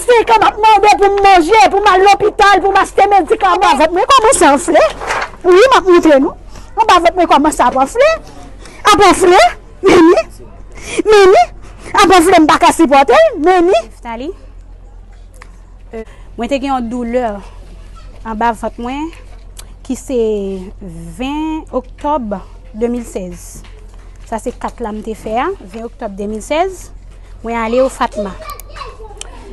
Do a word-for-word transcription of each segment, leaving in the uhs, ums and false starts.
Senk an m ap mande pou m manje, pou m al lopital, pou m achte medikaman. Anba vant mwen kòmanse anfle. Wi, m ap montre nou. Anba vant mwen kòmanse ap anfle. Ap anfle. Meni. Meni. Ap anfle, m pa ka sipòte l. Meni. Neftali. Euh, mwen te gen yon doulè anba vant mwen ki se ven oktòb de mil sèz. Sa se kat la m te fè a, ven oktòb de mil sèz. Mwen ale o Fatma.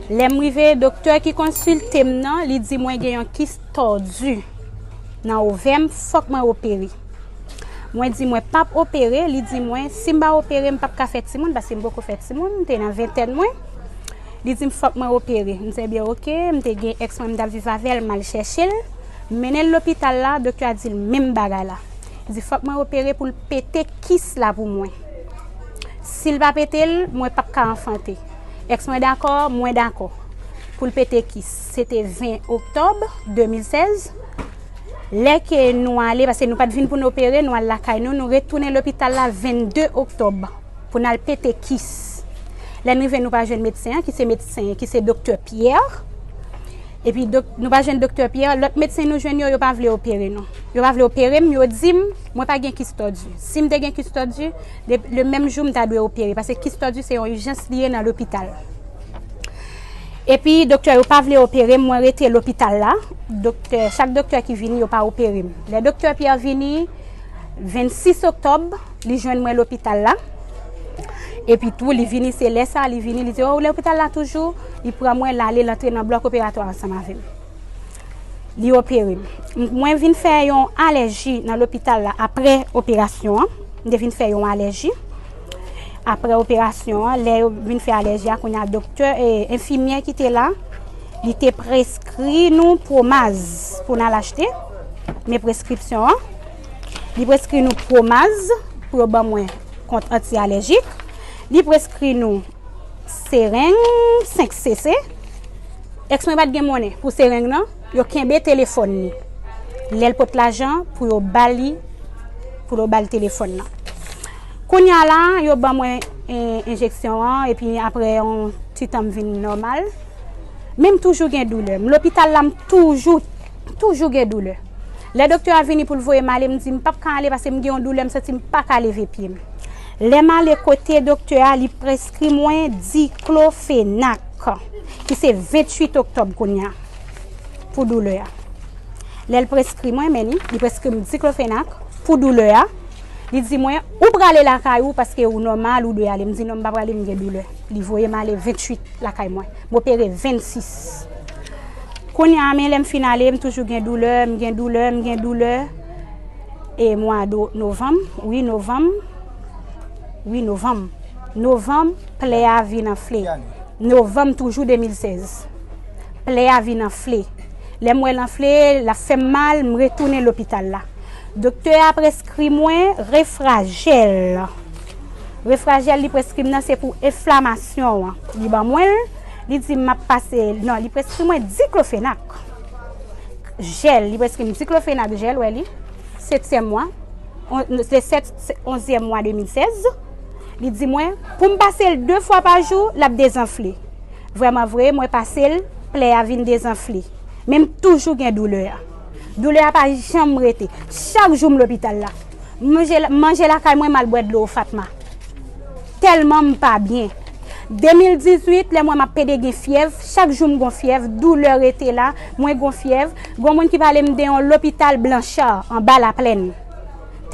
Lè m rive, doktè ki konsilte m nan, li di mwen gen yon kis tòdi nan ovè m, fòk mwen opere. Mwen di mwen p ap opere, li di mwen si m pa opere, m p ap ka fè timoun, paske m poko fè timoun, m te nan ventèn mwen. Li di m fòk mwen opere. M di ebyen oke, m te gen èks mwen m t ap viv avè l, m al chèche l, m mennen l lopital la, doktè a di l menm bagay la. Li di fòk mwen opere pou l pete kis la pou mwen. Si l pa pete l, mwen p ap ka anfante. Èks mwen dakò, mwen dakò pou l pete kis. Se te ven oktòb de mil sèz. Lè ke nou ale, paske nou pa t vin pou n opere, nou al lakay nou, nou retounen lopital la vennde oktòb pou n al pete kis. Lè n rive, nou pa jwenn medsen an, ki se medsen, ki se doktè Pierre. Epi dok-, nou pa jwenn doktè Pierre, lòt medsen nou jwenn yo, yo pa vle opere nou. Yo pa vle opere m, yo di m, mwen pa gen kis tòdi. Si m te gen kis tòdi, le, le menm jou m ta dwe opere, paske kis tòdi se yon ijans li ye nan lopital. Epi doktè yo pa vle opere m, mwen rete lopital la. Doktè, chak doktè ki vini, yo pa opere m. Lè doktè Pierre vini, vennsis oktòb, li jwenn mwen lopital la. Epi tou, li vini, se lè sa, li vini, li di, o, ou lopital la toujou? Li pran mwen, l ale, l antre nan blòk operatwa ansanm avè m. Li opere m. M-, mwen vin fè yon alèji nan lopital la apre operasyon an. M te vin fè yon alèji. Apre operasyon an, lè yo vin fè alèji a, kounye a doktè, e, enfimyè ki te la, li te preskri nou pwomaz pou n al achte. Men preskripsyon an, li preskri nou pwomaz pou yo ban mwen kont anti-alèjik. Li preskri nou sereng senk C C. Èks mwen pa t gen monnen pou sereng nan, yo kenbe telefòn li. Lè l pot lajan pou yo ba li, pou yo ba l telefòn nan. Kounye a la, yo ban mwen, e, enjeksyon an, epi apre yon ti tan m vin nòmal. Men m toujou gen doulè. M lopital la, m toujou, toujou gen doulè. Lè doktè a vini pou l voye m ale, m di m p ap ka ale paske m gen yon doulè, m santi m pa ka leve pye m. Lè m ale kote doktè a, li preskri mwen diklofenak, ki se venntuit oktòb kounye a, pou doulè a. Lè l preskri mwen, men li, li preskri m diklofenak pou doulè a. Li di mwen, ou prale lakay ou paske ou nòmal, ou dwe ale. M di non, m pa prale, m gen doulè. Li voye m ale venntuit lakay mwen. M opere vennsis. Kounye a, men lè m fin ale, m toujou gen doulè, m gen doulè, m gen doulè. E mwa do-, novanm, wi, novanm, wi, novanm. Novanm, plè a vin anfle. Novanm toujou de mil sèz. Plè a vin anfle. Lè m wè l anfle, l ap fè m mal, m retounen lopital la. Doktè a preskri mwen refrajèl. Refrajèl li preskri m nan se pou enflamasyon an. Li ban mwen l, li di m m ap pase, non, li preskri mwen diklofenak. Jèl, li preskri m diklofenak jèl, wè li. Setyèm mwa, on, se sèt, se onzyèm mwa de mil sèz. Li di mwen, pou m pase l de fwa pa jou, l ap dezanfle. Vrèman vre, mwen pase l, plè a vin dezanfle. Men m toujou gen doulè a. Doulè a pa janm rete. Chak jou m lopital la. M manje, manje lakay mwen, m al bwè dlo o Fatma. Tèlman m pa byen. De mil dizuit, lè m wè m ap pede gen fyèv, chak jou m gon fyèv, doulè rete la, mwen gon fyèv. Gon moun ki pale m de yon lopital Blanchard, anba Laplèn.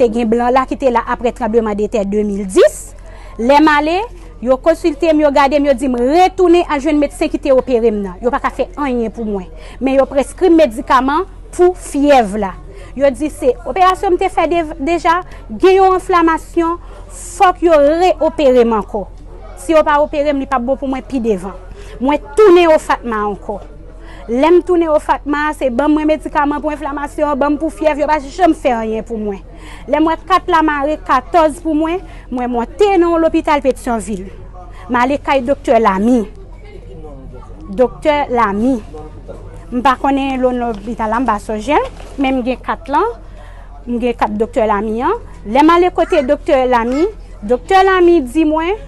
Te gen blan la ki te la apre tranbleman de tè de mil dis. Lè m ale, yo konsilte m, yo gade m, yo di m retounen al jwenn medsen ki te opere m nan. Yo pa ka fè anyen pou mwen. Men yo preskri m medikaman pou fyèv la. Yo di se operasyon m te fè de-, deja, gen yon enflamasyon, fòk yo re-opere m ankò. Si yo pa opere m, li p ap bon pou mwen pi devan. Mwen tounen o Fatma ankò. Lè m tounen o Fatma, se ban mwen medikaman pou enflamasyon, ban m pou fyèv, yo pa janm fè anyen pou mwen. Lè m wè kat la mare katòz pou mwen, mwen monte nan yon lopital Petyonvil. M ale kay doktè Lami. Doktè Lami. M pa konnen non lopital la, m pa sonje l, men m gen kat lan, m gen kat doktè Lami an. Lè m ale kote doktè Lami, doktè Lami di mwen,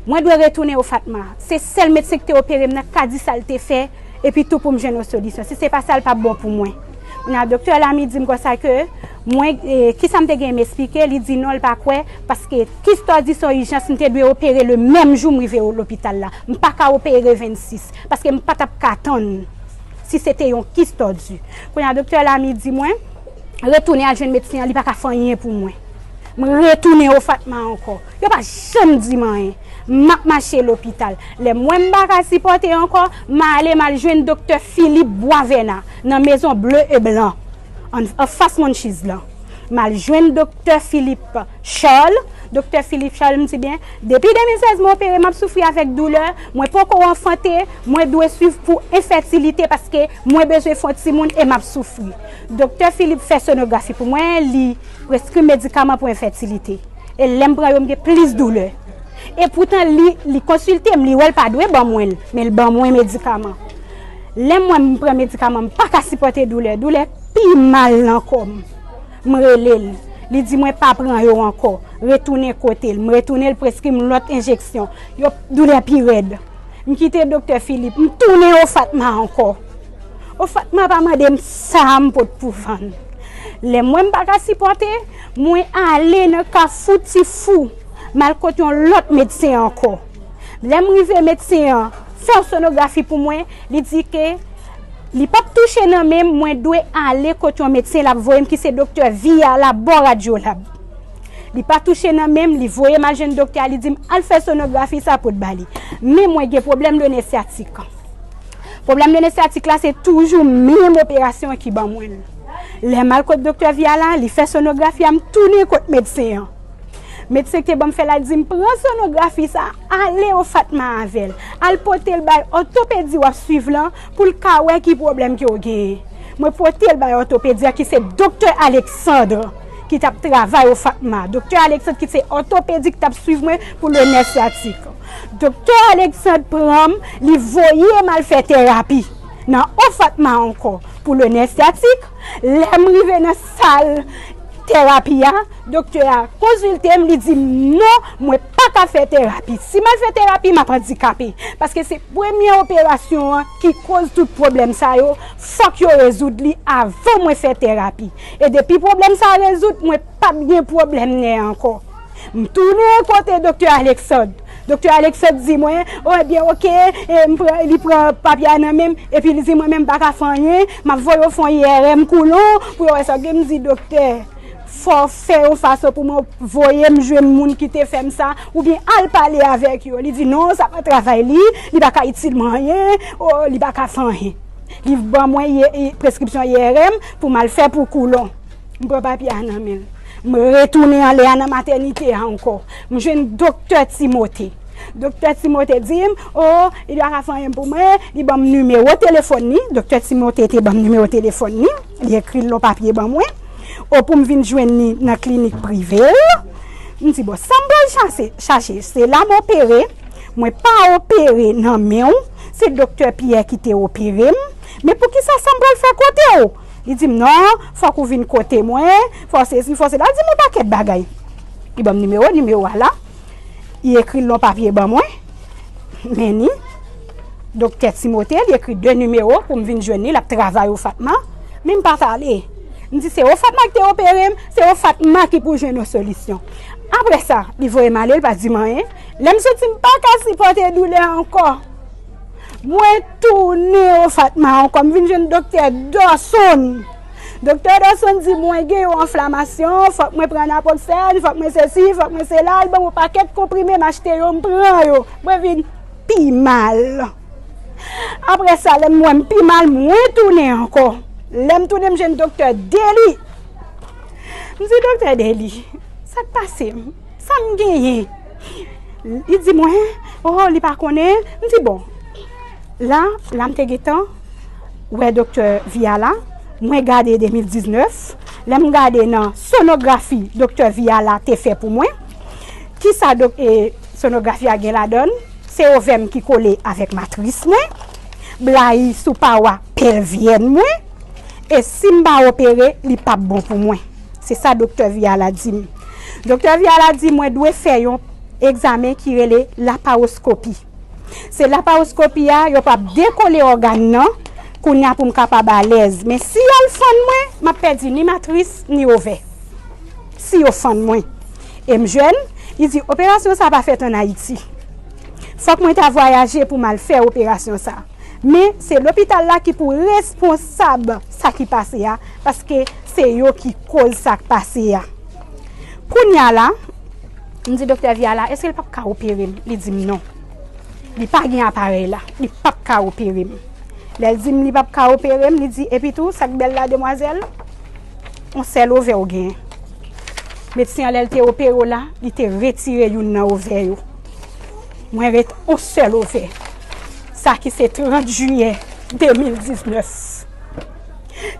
Mwen dwe retounen Ofatma. Se sèl medsen ki te opere m nan ka di sa l te fè, epi tou pou m jwenn yon solisyon. Si se pa sa, l p ap bon pou mwen. Kounye a, doktè Lami di m konsa ke mwen, e, kisa m te gen m esplike, li di non, l pa kwè, paske kis tòdi se yon ijans, m te dwe opere le menm jou m rive o- lopital la. M pa ka opere vennsis, paske m pa t ap ka tann si se te yon kis tòdi. Kounye a, doktè Lami di mwen, retounen al jwenn medsen an, li pa ka fè anyen pou mwen. M retounen Ofatma ankò. Yo pa janm di m anyen. M ap mache lopital. Lè m wè m pa ka sipòte ankò, m ale m al jwenn doktè Philippe Boisvena nan Maison Bleu et Blanc, an, anfas Munchies lan. M al jwenn doktè Philippe Charles. Doktè Philippe Charles, m di byen, depi de mil sèz mwen opere, m ap soufri avèk doulè, mwen poko anfante, mwen dwe swiv pou enfètilite paske mwen bezwen fè yon timoun e m ap soufri. Doktè Philippe fè sonografi pou mwen, li preskri m medikaman pou enfètilite. E lè m pran yo, m gen plis doulè. E poutan, li, li konsilte m, li wè l pa dwe ban mwen l, men l ban mwen medikaman. Lè m wè m pran medikaman, m pa ka sipòte doulè. Doulè pi mal nan kò m. M rele l. Li di mwen pa pran yo ankò. Retounen kote l. M retounen, l preskri m lòt enjeksyon. Yo, doulè pi rèd. M kite doktè Philippe. M tounen Ofatma ankò. Ofatma pa mande m sa m pot pou vann. Lè m wè m pa ka sipòte, mwen ale nan Kafou Tifou. M al kot yon lòt medsen ankò. Lè m rive, medsen an fè yon sonografi pou mwen, li di ke li p ap touche nan men m, mwen dwe ale kot yon medsen l ap voye m ki se doktè Viala bò Radyolab. Li pa touche nan men m, li voye m al jwenn doktè a, li di m al fè sonografi sa pou t ba li. Men mwen gen pwoblèm de nè syatik. Pwoblèm de nè syatik la, se toujou menm operasyon ki ban mwen l. Lè m al kot doktè Viala, li fè sonografi a, m tounen kot medsen an. Medsen ki te ban m fè la di m pran sonografi sa, ale Ofatma avè l. Al pote l bay òtopedi w ap swiv lan pou l ka wè ki pwoblèm ke w genyen. Mwen pote l bay òtopedi a ki se doktè Alexandre ki t ap travay Ofatma. Doktè Alexandre ki se òtopedi ki t ap swiv mwen pou le nè syatik. Doktè Alexandre pran m, li voye m al fè terapi nan Ofatma ankò pou le nè syatik. Lè m rive nan sal terapi a, doktè a konsilte m, li di m non, mwen pa ka fè terapi. Si m al fè terapi, m ap andikape. Paske se premye operasyon an ki koz tout pwoblèm sa yo, fòk yo rezoud li avan mwen fè terapi. E depi pwoblèm sa rezoud, mwen p ap gen pwoblèm nè ankò. M tounen kote doktè Alexandre. Doktè Alexandre di mwen, o, ebyen, oke, e m pran, li pran papye a nan men m, epi li di mwen, men m pa ka fè anyen, m ap voye w fè yon I R M koulon pou yo wè sa w gen. M di, doktè, fò w fè yon fason pou mwen voye m jwenn moun ki te fè m sa, oubyen al pale avèk yo. Li di, non, sa pa travay li, li pa ka itil mwen anyen, o, li pa ka fè anyen. Li ban mwen I-, I-, preskripsyon I R M pou m al fè pou koulon. M pran papye a nan men l. M retounen anlè a nan matènite a ankò. M jwenn doktè Timote. Doktè Timote di m, o, li pa ka fè anyen pou mwen, li ban m nimewo telefòn li. Doktè Timote te ban m nimewo telefòn li. Li ekri l nan papye ban mwen. O, pou m vin jwenn li nan klinik prive l. M di, bon, sa m pral chache, chache, se la m opere. Mwen pa opere nan men w. Se doktè Pierre ki te opere m. Men poukisa sa m pral fè kote w? Li di m, non, fòk ou vin kote mwen, fò sesi, fò sela. Li di m yon pakèt bagay. Li ban m nimewo, nimewo a la. Li ekri l nan papye ban mwen. Men ni. Doktè Timote, li ekri de nimewo pou m vin jwenn li, l ap travay Ofatma. Men m pa t ale. M di, se Ofatma ki te opere m, se Ofatma ki pou jwenn yon solisyon. Apre sa, li voye m ale, li pa di m anyen. Lè m santi m pa ka sipòte doulè ankò, mwen tounen Ofatma ankò, m vin jwenn doktè Dawson. Doktè Dawson di mwen gen yon anflamasyon, fòk mwen pran naproxène, fòk mwen sesi, fòk mwen sela, l ban m yon pakèt konprime, m achte yo, m pran yo. Mwen vin pi mal. Apre sa, lè m wè m pi mal, mwen tounen ankò. Lè m tounen, m jwenn doktè Deli. M di, doktè Deli, sa k pase m? Sa m genyen? Li di mwen, o, li pa konnen. M di, bon, la, la m te gentan wè doktè Viala, mwen gade de mil diznèf, lè m gade nan sonografi doktè Viala te fè pou mwen, kisa dok-, e, sonografi a gen ladan l? Se ovè m ki kole avèk matris mwen, blayi sou pawa pèlvyèn mwen, e si m pa opere, li p ap bon pou mwen. Se sa doktè Viala di m. Doktè Viala di mwen dwe fè yon egzamen ki rele lapawoskopi. Se lapawoskopi a, yo p ap dekole ògàn nan, kounye a pou m kapab alèz. Men si y al fann mwen, m ap pèdi ni matris, ni ovè. Si yo fann mwen. E m jèn, li di, operasyon sa pa fèt ann Ayiti. Fòk mwen ta vwayaje pou m al fè operasyon sa. Men, se lopital la ki pou responsab sa ki pase a, paske se yo ki koz sa k pase a. Kounye a la, m di doktè Viala, èske l p ap ka opere m? Li di m non. Li pa gen aparèy la. Li p ap ka opere m. Lè l di m li p ap ka opere m, li di, epi tou, sa k bèl la, demwazèl, yon sèl ovè w genyen. Medsen an, lè l te opere w la, li te retire youn nan ovè yo. Mwen ret yon sèl ovè. Sa ki se trant jiyè de mil diznèf.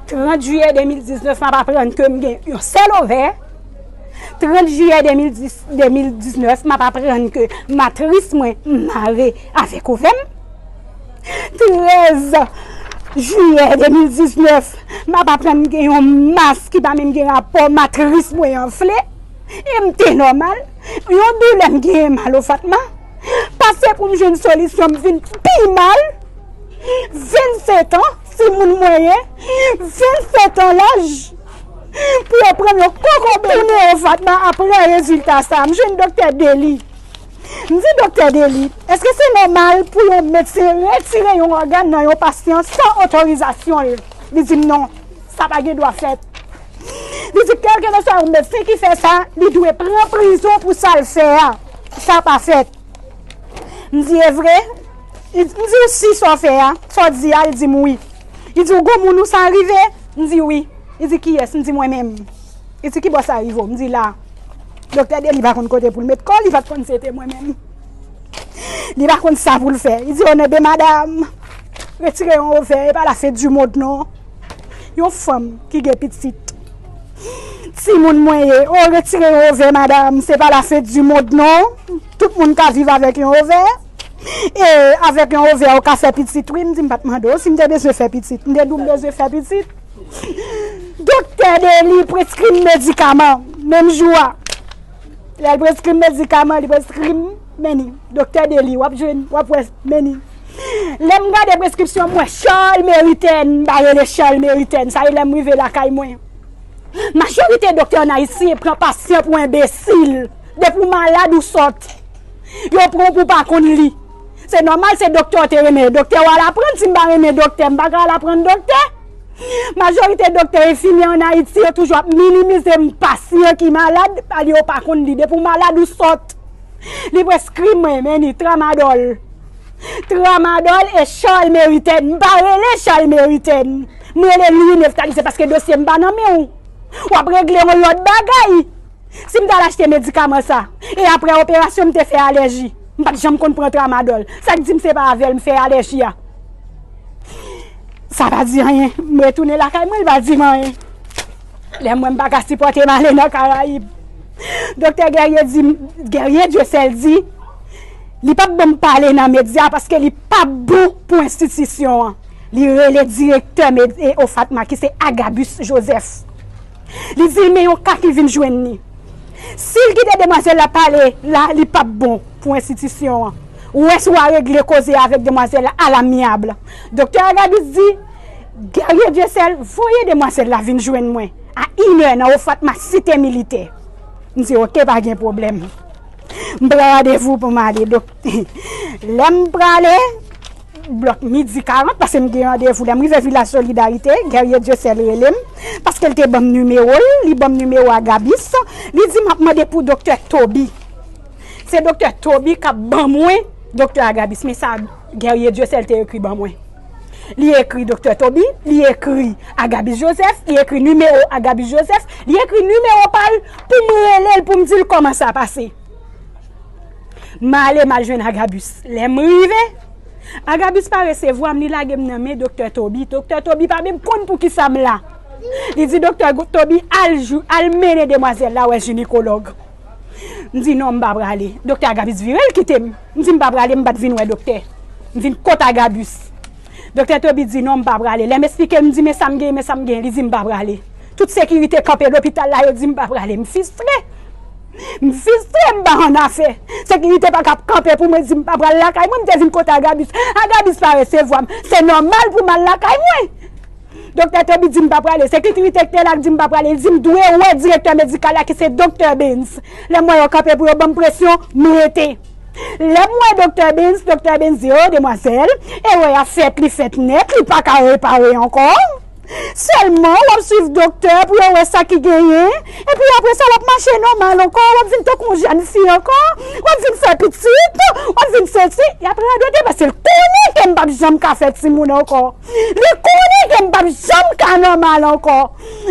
Trant jiyè de mil diznèf, m ap aprann ke m gen yon sèl ovè. Trant jiyè de mil dis, de mil diznèf, m ap aprann ke matris mwen mare avèk ovè m. Trèz jiyè de mil diznèf, m ap aprann gen yon mas ki pa menm gen rapò, matris mwen anfle, e m te nòmal. Yon doulè m genyen mal o Fatma. Pase pou m jwenn solisyon, m vin pi mal. Vennsentan, timoun mwen ye, vennsentan laj, pou yo pran m yon kokobe tounen o Fatma apre rezilta sa. M jwenn doktè Deli. M di, doktè Deli, èske se nòmal pou yon medsen retire yon ògàn nan yon pasyan san otorizasyon l? Li di m non, sa pa gen dwa fèt. Li di kèlkeswa yon medsen ki fè sa, li dwe pran prizon pou sa l fè a. Sa pa fèt. M di, e vre? Li di, m di, ou si sa w fè a, sa w di a? Li di m wi. Li di, ou gon moun ou sa rive? M di wi. Li di, kiyès? M di, mwen menm. Li di, kibò sa rive w? M di, la. Doktè Deli pa konn kote pou l met kò l, li pa t konn se te mwen menm. Li pa konn sa pou l fè. Li di, o non, ben madanm, retire yon ovè, e pa la fin du monde non. Yon fanm ki gen pitit. Timoun mwen ye, o retire yon ovè, madanm, se pa la fin du monde non. Tout moun ka viv avèk yon ovè. E avèk yon ovè, ou ka fè pitit, wi, m di m pa t mande w si m te bezwen fè pitit. M te di w m bezwen fè pitit. Doktè Deli preskri m medikaman, menm jou a. Lè l preskri m medikaman, li preskri m meni. Doktè Deli, w ap jwenn, w ap wè meni. Lè m gade preskripsyon m, m wè Charles Meritain, m pa rele Charles Meritain. Sa e lè m rive lakay mwen. Majorite doktè ann Ayiti pran pasyan pou enbesil. Depi w malad, ou sòt. Yo pran w pou w pa konn li. Se nòmal, se doktè w te renmen. Doktè w al aprann, si m pa renmen doktè, m pa ka al aprann doktè. Majorite doktè enfimyè ann Ayiti, yo toujou ap minimize m pasyan ki malad, pa li yo pa konn li. Depi w malad, ou sòt. Li preskri mwen, meni, tramadol. Tramadol e Charles Meritain. M pa rele Charles Meritain. M rele Louis Nephtalie, se paske dosye m pa nan men w. W ap regle yon lòt bagay. Si m t al achte medikaman sa, e apre operasyon m te fè alèji, m pa t janm konn pran tramadol. Sa k di m se pa avè l m fè alèji a? Sa pa di anyen. M retounen lakay mwen, li pa di m anyen. Lè m wè m pa ka sipòte m ale nan Karayib. Doktè Guerrier di m, Guerrier Dieuseul di, li p ap ban m pale nan medya paske li p ap bon pou enstitisyon an. Li rele direktè med, e, OFATMA ki se Agabus Joseph. Li di l men yon ka ki vin jwenn li. Si l kite demwazèl la pale la, li p ap bon pou enstitisyon an. Ou wè si w a regle koze avèk demwazèl la alamyab. Doktè Agabus di, Guerrier Dieuseul voye demwazèl la vin jwenn mwen a inè nan OFATMA Site Militè. M di, oke, pa gen pwoblèm. M pran randevou pou m ale. Dok, lè m prale, blòk midi karant, paske m gen randevou. Lè m rive Vilaj Solidarite, Guerrier Dieuseul rele m, paske l te ban m nimewo l, li ban m nimewo Agabus, li di m ap mande pou doktè Toby. Se doktè Toby k ap ban mwen doktè Agabus, men sa Guerrier Dieuseul te ekri ban mwen. Li ekri doktè Toby, li ekri Agabus Joseph, li ekri nimewo Agabus Joseph, li ekri nimewo pa l pou m rele l, pou m di l kòman sa pase. M ale, m al jwenn Agabus. Lè m rive, Agabus pa resevwa m, li lage m nan men doktè Toby. Doktè Toby pa menm konn poukisa m la. Li di doktè Toby al, al mennen demwazèl la wè jinekològ. M di non, m pa prale. Doktè Agabus vire, l kite m. M di m pa prale, m pa t vin wè doktè. M vin kot Agabus. Doktè Toby di non, m pa prale. Lè m esplike l, m di men sa m genyen, men sa m genyen, li di m pa prale. Tout sekirite kanpe lopital la, yo di m pa prale. M fistre. M fristre, m pa annafè. Sekirite pa ka ap kanpe pou mwen di m pa pral lakay mwen, m te vin kote Agabis. Agabis pa resevwa m. Se nòmal pou m al lakay mwen. Doktè Toby di m pa prale. Sekirite ki te la k di m pa prale. Li di m dwe wè direktè medikal la ki se Doktè Benz. Lè m wè yo kanpe pou yo ban m presyon, m rete. Lè m wè Doktè Benz, Doktè Benz di, "O, demwazèl, erè a fèt, li fèt nèt, li pa ka repare ankò." Sèlman, w ap swiv doktè pou yo wè sa ki genyen. Epi apre sa, w ap mache nòmal ankò. W ap vin tankou yon jèn fi ankò. W ap vin fè pitit. W ap vin sesi. Y ap radote paske l konnen ke m p ap janm ka fè timoun ankò. Li konnen ke m p ap janm ka nòmal ankò.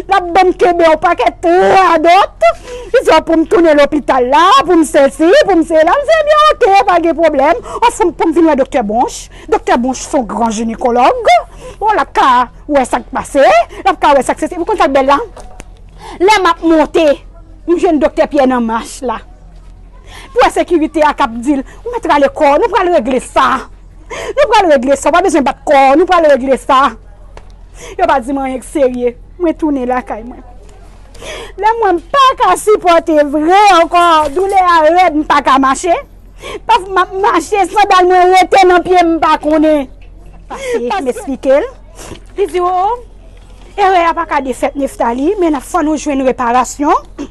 L ap ban m kenbe yon pakèt radòt. Li di, "O, pou m tounen lopital la, pou m sesi, pou m sela." M di, "Ebyen, oke, pa gen pwoblèm." O, pou m, pou m vin wè doktè Bonch. Doktè Bonch se yon gran jinekològ. O, l ap ka wè sa k pase, l ap ka wè sa k sesi. Ou konn sa k bèl la? Lè m ap monte, m jwenn doktè Pyè nan mach la. Pou wè sekirite a k ap di l, "Ou mèt rale kò w, nou pral regle sa. Nou pral regle sa, ou pa bezwen bat kò w, nou pral regle sa." Yo pa di m anyen k serye. Mwen tounen lakay mwen. Lè m wè m pa ka sipòte vre ankò, doulè a rèd, m pa ka mache. Pafwa m ap mache, sandal mwen rete nan pye m, m pa konnen. Pase, m eksplike l. Li di, "O, erè a pa ka defèt, Neftali, men n ap fè nou jwenn reparasyon.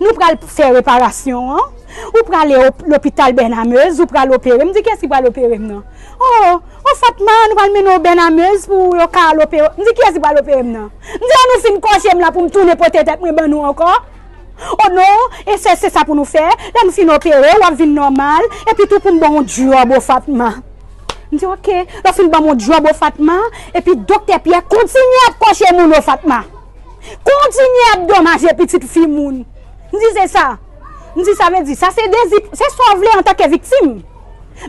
Nou pral fè reparasyon an. Ou prale op- lopital Bènamez, ou pral opere." M di, "Kiyès ki pral opere m nan?" "O, o Fatma, nou pral mennen w Bènamez pou yo ka al opere." M di, "Kiyès ki pral opere m nan?" M di, "An nou fin kòche m la pou m tounen pote tèt mwen ban nou ankò." "O non, e se, se sa pou nou fè. Lè nou fin opere, w ap vin nòmal. Epi tou pou m ba w yon djòb, o Fatma." M di, "Oke." Lè w fin ban m yon djòb, o Fatma. Epi doktè Pyè kontinye ap kòche moun, o Fatma. Kontinye ap domaje pitit fi moun. M di, "Se sa." M di, "Sa vle di, sa se dezi, se sa w vle antanke viktim."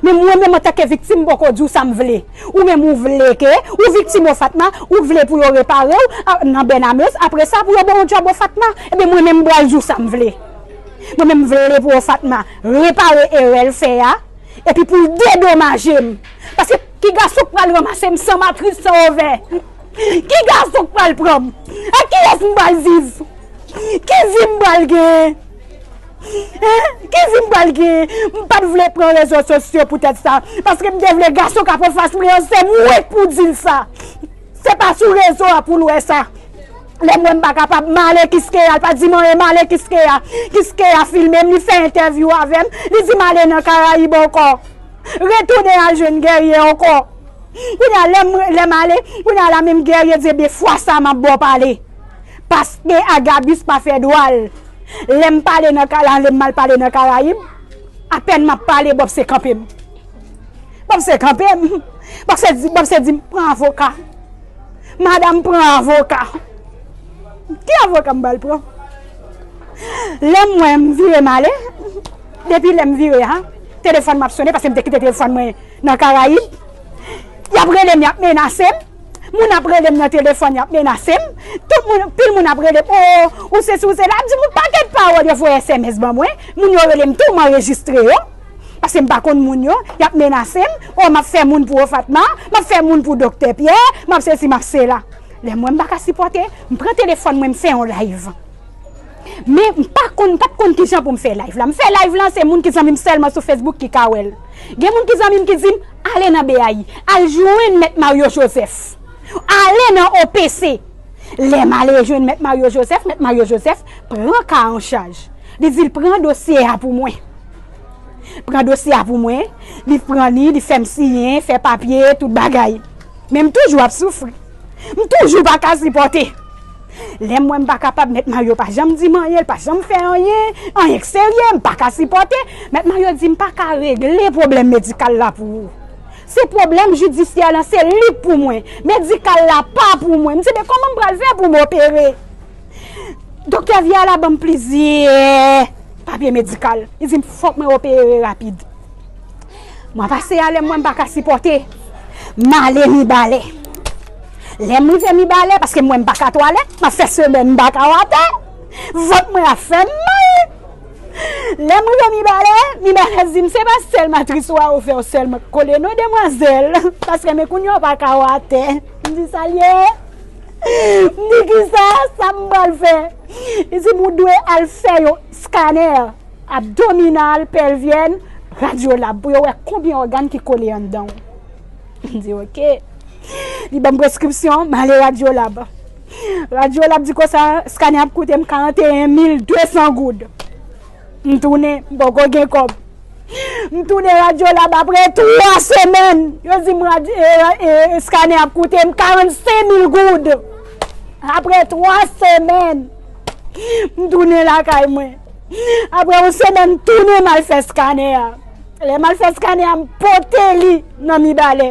Men mwen menm antanke viktim, m poko di w sa m vle. Ou menm ou vle ke, ou viktim, o Fatma, ou vle pou yo repare w a- nan Bènamez, apre sa pou yo ba w djòb, o Fatma. Ebyen mwen menm m pral di w sa m vle. Mwen menm m vle pou, o Fatma, repare erè l fè a, epi pou l dedomaje m. Paske ki gason k pral ranmase m san matris, san ovè? Ki gason k pral pran m? Ak kiyès m pral viv? Ki vi m pral genyen? Hein? Ki vi m pral genyen? M pa t vle pran rezo sosyo poutèt sa. Paske m te vle gason k ap anfas mwen an, se mwen k pou di l sa. Se pa sou rezo a pou l wè sa. Lè m wè m pa kapab, m ale Kiskeya, l pa di m anyen, m ale Kiskeya. Kiskeya filme m, li fè entèvyou avè m, li di m ale nan Karayib ankò. Retounen al jwenn Guerrier ankò. Kounye a, lè m, lè m ale, kounye a la menm Guerrier di, "Ebyen, fwa sa a m ap ba w pale." Paske Agabus pa fè dwa l. Lè m pale nan Ka- la, lè m al pale nan Karayib, apèn m ap pale, Bòpse kanpe m. Bòpse kanpe m. Bòpse di, Bòpse di m, "Pran avoka. Madanm, pran avoka." Ki avoka m pral pran? Lè m wè m vire m ale, depi lè m vire a, telefòn m ap sonnen, paske m te kite telefòn mwen nan Karayib. Y ap rele m, y ap menase m. Moun ap rele m nan telefòn, y ap menase m. Tout moun, pil moun ap rele m, "O, ou sesi, ou sela." Y ap di m yon pakèt pawòl, yo voye S M S ban mwen. Moun yo rele m tou, m anrejistre yo. Paske m pa konn moun yo, y ap menase m. "O, m ap fè moun pou, o Fatma, m ap fè moun pou Doktè Pyè, m ap sesi, m ap sela." Lè m wè m pa ka sipòte, m pran telefòn mwen, m fè yon live. Men m pa konn, m pa t konn kijan pou m fè live la. M fè live la, se moun ki zanmi m sèlman sou Facebook ki ka wè l. Gen moun ki zanmi m ki di m, "Ale nan B A I, al jwenn Mèt Mario Joseph. Ale nan O P C." Lè m ale jwenn Mèt Mario Joseph, Mèt Mario Joseph pran ka an chaj. Li di l pran dosye a pou mwen. Pran dosye a pou mwen, li pran li, li fè m siyen, fè papye, tout bagay. Men m toujou ap soufri. M toujou pa ka sipòte. Lè m wè m pa kapab, Mèt Mario pa janm di m anyen, l pa janm fè anyen, anyen k serye, m pa ka sipòte. Mèt Mario di m pa ka regle pwoblèm medikal la pou ou. Se pwoblèm jidisyè lan, se li k pou mwen. Medikal la pa pou mwen. M di, "Men kòman m pral fè pou m opere?" Doktè Viala ban m plizyè papye medikal. Li di m fòk mwen opere rapid. Mwa pase a, lè m wè m pa ka sipòte, m ale Mibalè. Lè m rive Mibalè, paske m wè m pa ka twalèt, m ap fè semèn m pa ka watè, vant mwen ap fè m mal. Lè m rive Mibalè, Mibalè di m, "Se pa sèl matris ou a ou fè, ou sèlman k kole non, demwazèl, paske men kounye a ou pa ka watè." M di, "Sa l ye?" M di, "Kisa sa m pral fè?" Li di m, "Ou dwe al fè yon Skanè abdominal, pelvyèn, radyolab pou yo wè konbyen ògàn ki kole anndan w. M di, "Oke." Li ban m preskripsyon, m ale radyolab. Radyolab di konsa, skanè ap koute m karanteyen mil de san goud. M tounen, m poko gen kòb. M tounen radyolab apre twa semèn. Yo di m radyo, e, e, e, skanè ap koute m karannsenk mil goud. Apre twa semèn, m tounen lakay mwen. Apre yon semèn, m tounen m al fè skanè a. Lè m al fè skanè a, m pote li nan Mibalè.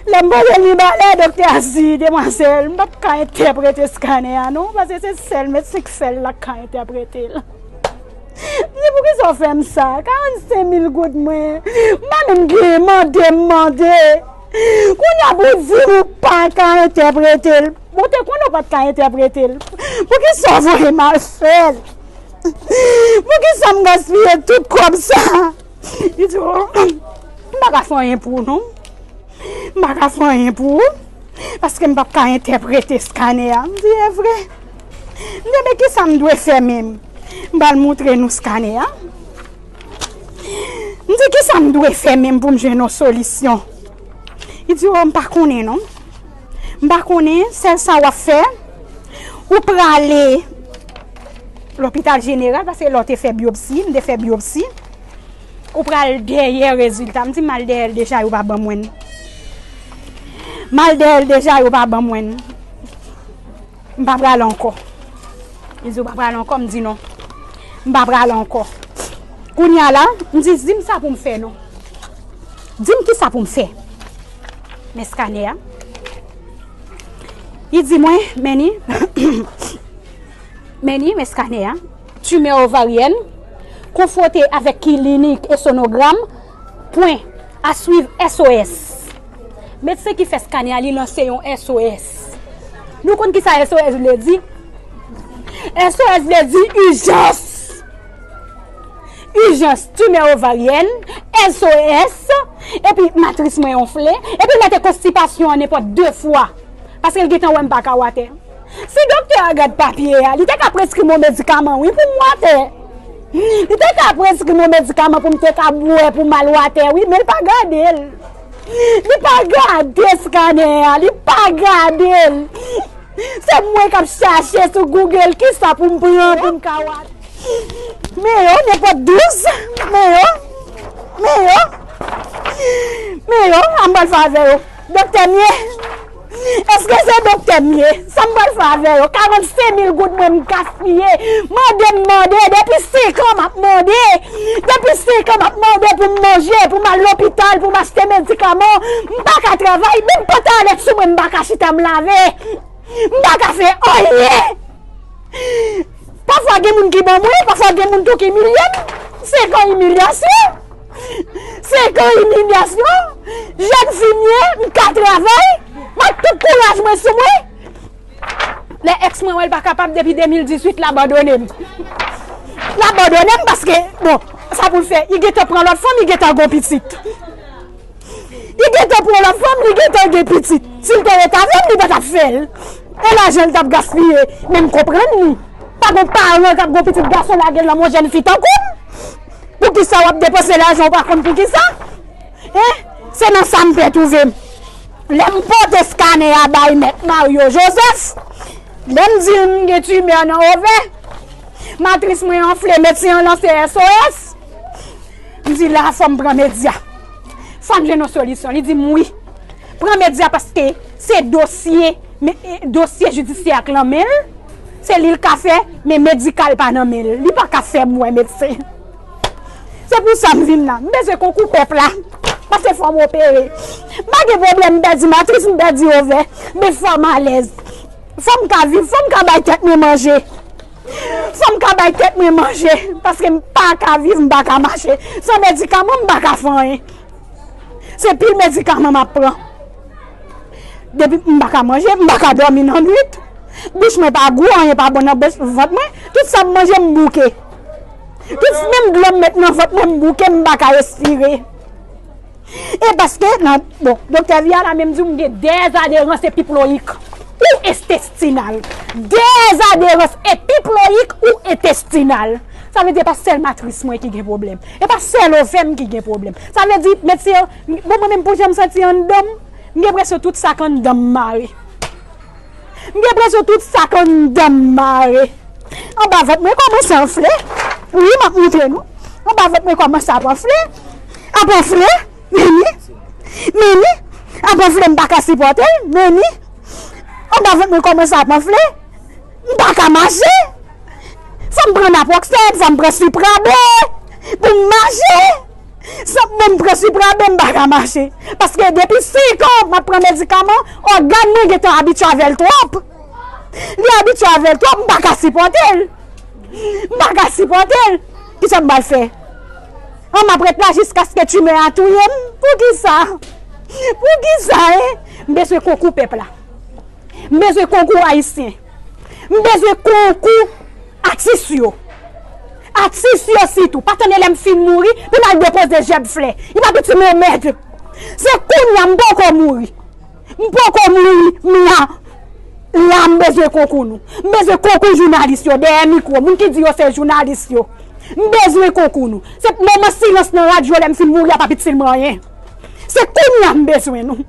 Lè m pote l Mibalè, doktè a di, "Demwazèl, m p ap ka entèprete skanè a non, paske se sèl medsen k fè l la k ka entèprete l." M di, "Poukisa w fè m sa? Karannsenk mil goud mwen, m pa menm gen mande, m mande. Kounye a pou w di m ou pa ka entèprete l. Bon, w te konnen w pa t ka entèprete l. Poukisa w voye m al fè l? Poukisa m gaspiye tout kòb sa?" Li di, "Oh, m pa ka fè anyen pou ou non. M pa ka fè anyen pou ou, paske m p ap ka entèprete skanè a." M di, "E vre?" M di, "Men kisa m dwe fè menm?" M pral montre nou skanè a. M di, "Kisa m dwe fè menm pou m jwenn yon solisyon?" Li di, "Oh, m pa konnen non. M pa konnen, sèl sa w ap fè, ou prale lopital jeneral, paske lè w te fè byopsi, m te fè byopsi, ou pral dèyè rezilta." M di, "M al dèyè l deja, yo pa ban mwen l. M al dèyè l deja, yo pa ban mwen l. M pa prale ankò." Li di, "Ou pa prale ankò?" M di, "Non. M pa prale ankò." Kounye a la, m di, "Di m sa pou m fè non. Di m kisa pou m fè." Men skanè a. Li di mwen, "Men ni, men ni, men skanè a, timè ovaryèn, konfwonte avèk klinik e sonogram, pwen, a swiv, S O S." Medsen ki fè skanè a, li lanse yon S O S. Nou konn kisa S O S vle di? S O S vle di ijans. Ijans, timè ovaryèn, S O S, epi matris mwen enfle, epi m mete konstipasyon an nenpòt de fwa. Paske l gentan wè m pa ka watè. Si doktè a gad papye a, li te ka preskri m yon medikaman, wi, pou m watè. Li te ka preskri m yon medikaman pou m te ka bwè pou m al watè, wi, men l pa gade l. Li pa gade skanè a, li pa gade l. Se mwen k ap chache sou Google kisa pou m pran pou m ka watè. Men yo, nenpòt douz. Men yo, men yo, men yo, an m pral fè avè yo. Doktè m ye? Èske se doktè m ye? Sa m pral fè avè yo? Karannsenk mil goud mwen m gaspiye. Mande m mande. Depi senk an m ap mande. Depi senk an m ap mande pou m manje, pou m al lopital, pou m achte medikaman. M pa ka travay. Menm pantalèt sou mwen, m pa ka chita m lave. M pa ka fè anyen. Pafwa gen moun ki ban mwen, pafwa gen moun tou ki imilye m. Senk an imilyasyon. Senk an imilyasyon. Jèn fi m ye, m ka travay. M ak tout kouraj mwen sou mwen. Lè èks mwen wè l pa kapab depi de mil dizuit, l abandone m. L abandone m paske, bon, sa pou l fè, li gentan pran lòt fanm, li gentan gon pitit. Li gentan pran lòt fanm, li gentan gen pitit. Si l te ret avè m, li pa t ap fè l. E lajan l t ap gaspiye. Men m konprann li. Pa gon paran k ap gon pitit gason lage l nan men yon jèn fi tankou m. Poukisa w ap depanse lajan w pa konn poukisa? Hein? Se nan sa m te twouve m. Lè m pote skanè a bay mèt Mario Joseph, lè m di l m gen timè nan ovè, matris mwen anfle, medsen an lanse S O S. M di la fò m pran medya. Fò m jwenn yon solisyon. Li di m wi. Pran medya paske se dosye, men, e, dosye jidisyè ak nan men l. Se li l ka fè, men medikal pa nan men l. Li pa ka fè m wè medsen. Se pou sa m vin la. M bezwen konkou pèp la. Paske fò m opere. M pa gen pwoblèm, m pèdi matris, m pèdi ovè. Men fò m alèz. Fò m ka viv, fò m ka bay tèt mwen manje. Fò m ka bay tèt mwen manje, paske m pa ka viv, m pa ka mache. San medikaman, m pa ka fè anyen. Se pil medikaman m ap pran. Depi m pa ka manje, m pa ka dòmi nan nwit. Bouch mwen pa gou, anyen pa bon nan bouch, vant mwen. Tout sa m manje, m bouke. Tout menm dlo m met nan vant mwen, m bouke, m pa ka respire. E paske, nan, bon, doktè Viala menm di w m gen dèzaderans epiployik. Ou entestinal. Dezadherans epiployik ou entestinal. Sa vle di, e pa sèl matris mwen ki gen pwoblèm. E pa sèl ovè m ki gen pwoblèm. Sa vle di, medsen, bon, mwen menm pou jan m santi anndan m, m gen enpresyon tout sa k anndan m mare. M gen enpresyon tout sa k anndan m mare. Anba vant mwen kòmanse anfle. Wi, m ap montre nou. Anba vant mwen kòmanse ap anfle. Ap anfle. Meni. Meni. Ap anfle, m pa ka sipòte l. Meni. Anba vant mwen kòmanse ap anfle. M pa ka mache. Fò m pran naproxen, fò m pran Suprabe pou m mache. San m pran Suprabe, m pa ka mache. Paske depi senk an, m ap pran medikaman, ògàn mwen gentan abitye avè l twòp. Li abitye avè l twòp, m pa ka sipòte l. M pa ka sipòte l. Kisa m pral fè? An, m ap ret la jiskaske timè a touye m? Poukisa? Poukisa, en? M bezwen konkou pèp la. M bezwen konkou ayisyen. M bezwen konkou atis yo. Atis yo sitou. Pa tande lè m fin mouri pou m al depoze jèb flè. Li pa piti men mèd. Se kounye a m poko mouri. M poko mouri, m la. La m bezwen konkou nou. M bezwen konkou jounalis yo dèyè mikwo. Moun ki di yo se jounalis yo. M bezwen konkou nou. Se moman silans nan radyo lè m fin mouri a pa piti m anyen. Se kounye a m bezwen nou.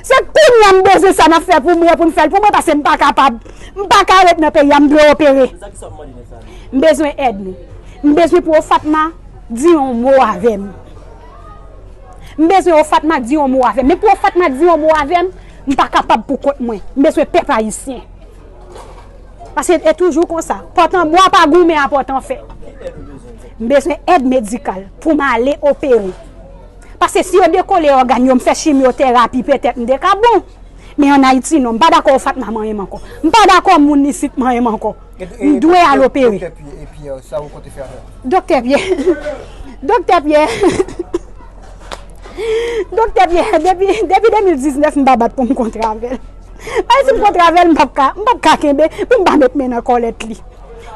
Se kounye a m bezwen sa n ap fè pou mwen, pou n fè l pou mwen, paske m pa kapab. M pa ka ret nan peyi a, m dwe opere. M bezwen èd nou. M bezwen pou Fatma di yon mo avè m. M bezwen Fatma di yon mo avè m. Men pou Fatma di yon mo avè m, m pa kapab pou kont mwen. M bezwen pèp ayisyen. Paske e toujou konsa. Pòt an bwa pa goumen a pòt an fè. M bezwen èd medikal pou m ale opere. Paske si yo dekole ògàn yo, m fè chimyoterapi, petèt m te ka bon. Men ann Ayiti, non, m pa dakò Fatma manyen m ankò. M pa dakò moun isit manyen m ankò. M dwe al opere. Doktè Pierre, Pierre, sa ou konte fè avè l? Doktè Pierre. Doktè Pierre. Doktè Pierre, depi, depi de mil diznèf, m pa bat pou m kontre avè l. Ay, si m kontre avè l, m p ap ka, m p ap ka kenbe pou m pa met men nan kòlèt li.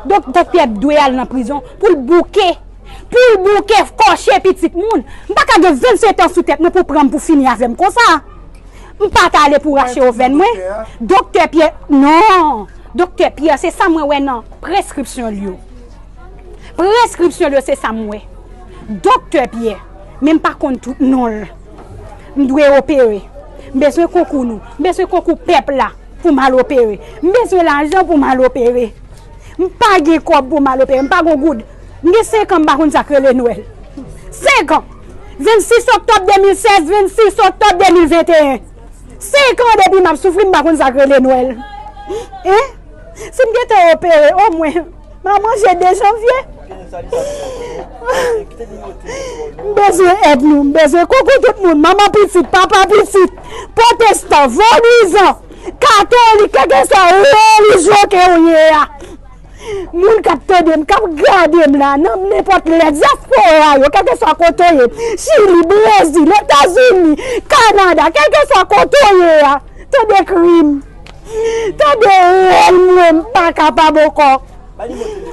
Donk, Doktè Pierre dwe al nan prizon pou l bouke, pou l bouke kòche pitit moun. M pa ka gen vennsenk an sou tèt mwen pou pran m pou fini avè m konsa. M pa t ale pou rache ovèn mwen. Doktè Pierre, non. Doktè Pierre, se sa mwen wè nan preskripsyon l yo. Preskripsyon l yo, se sa m wè. Doktè Pierre, men m pa konn tout non l. M dwe opere. M bezwen konkou nou. M bezwen konkou pèp la pou m al opere. M bezwen lajan pou m al opere. M pa gen kòb pou m al opere. M pa gen goud. M gen senk an m pa konn sa k rele Nwèl. Senk an! Vennsis oktòb de mil sèz, vennsis oktòb de mil venteyen. Senk an depi m ap soufri, m pa konn sa k rele Nwèl. Hein? Si m gentan opere, omwen, m a manje de janvye. M bezwen èd nou, m bezwen konkou tout moun, manman pitit, papa pitit, pwotestan, vodwizan, katolik, kèlkeswa relijyon ke w ye a. Moun k ap tande m, k ap gade m la, nan nenpòt lè, dyaspora yo, kèlkeswa kote w ye, Chili, Brezil, Etazini, Kanada, kèlkeswa kote w ye a, tande kri m. Tande rèl mwen, m pa kapab ankò.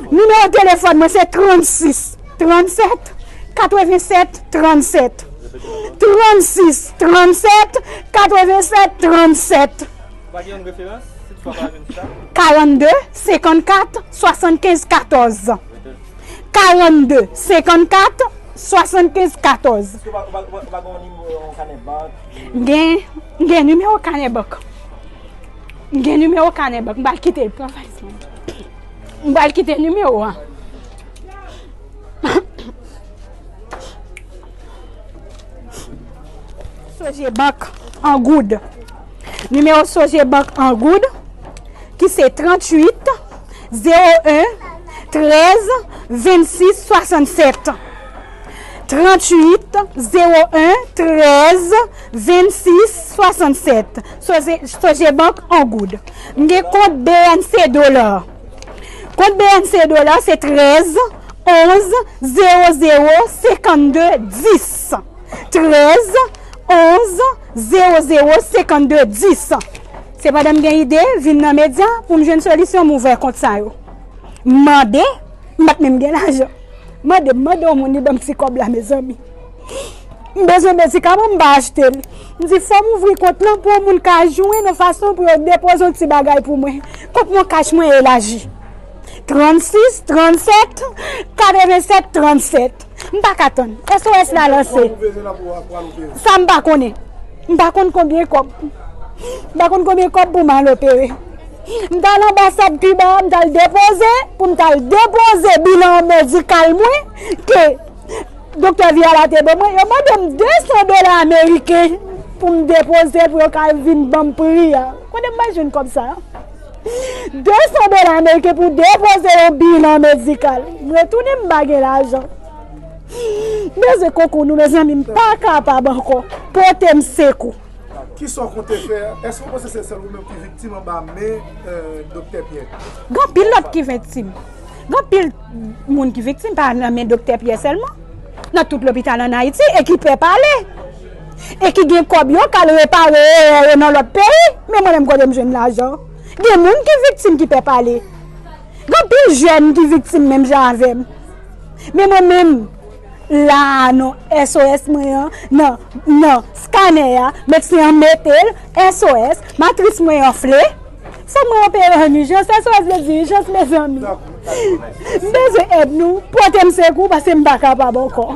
Nimewo telefòn mwen se trannsis, trannsèt, katrevennsèt, trannsèt. Trannsis, trannsèt, katrevennsèt, trannsèt. Ou pa gen yon referans? Si w pa jwenn sa? Karannde, senkannkat, swasannkenz, katòz. Karannde, senkannkat, swasannkenz, katòz. Èske w pa, ou pa, ou pa, ou pa gen yon nimewo, yon kanè bank? M gen, m gen nimewo kanè bank. M gen nimewo kanè bank. M pral kite l, pran valiz mwen. M pral kite nimewo a. Sogebank an goud. Nimewo Sogebank an goud, ki se tranntuit, zewo en, trèz, vennsis, swasannsèt. Tranntuit, zewo en, trèz, vennsis, swasannsèt. Soge-, Sogebank an goud. M gen kont B N C dola. Kont B N C dola se trèz, onz, zewo zewo, senkannde, dis. Trèz, onz, zewo zewo, senkannde, dis. Sepandan, m gen ide vin nan medya pou m jwenn solisyon, m ouvè kont sa yo. M mande, m pa t menm gen lajan. Mande, m mande yon moun li ban m ti kòb la, mezanmi. M bezwen medikaman, m pa achte l. M di fò m ouvri kont lan pou yon moun ka jwenn yon fason pou yo depoze yon ti bagay pou mwen. Kont MonCash mwen elaji. Trannsis, trannsèt, katrevennsèt, trannsèt. M pa ka tann. S O S la lanse. Sa m pa konnen. M pa konn konbyen kòb. M pa konn konbyen kòb pou m al opere. M t al anbasad Kiba, m t al depoze, pou m t al depoze bilan medikal mwen, ke Doktè Viala te ban mwen, yo mande m de san dola ameriken pou m depoze, pou yo ka vin ban m pri a. Kote m bay jwenn kòb sa a? De san dola ameriken pou depoze yon bilan medikal. M retounen, m pa gen lajan. M bezwen konkou nou, mezanmi, m pa kapab ankò. Pote m sekou. Kisa w konte fè? Èske w panse se sèl ou menm ki viktim anba men, euh, Doktè Pyè? Gen anpil lòt ki viktim. Gen anpil moun ki viktim, pa nan men Doktè Pyè sèlman. Nan tout lopital ann Ayiti, e ki pè pale. E ki gen kòb yo k al repare erè yo nan lòt peyi. Men mwen menm, kote m jwenn lajan? Gen moun ki viktim ki pè pale. Gen anpil jèn ki viktim menm jan avè m. Men mwen menm, la a, non, S O S mwen an, nan, nan skanè a, medsen an mete l, S O S, matris mwen anfle, fò mwen opere an ijans, S O S vle di ijans, mezanmi. M bezwen èd nou, pote m sekou, paske m pa kapab ankò.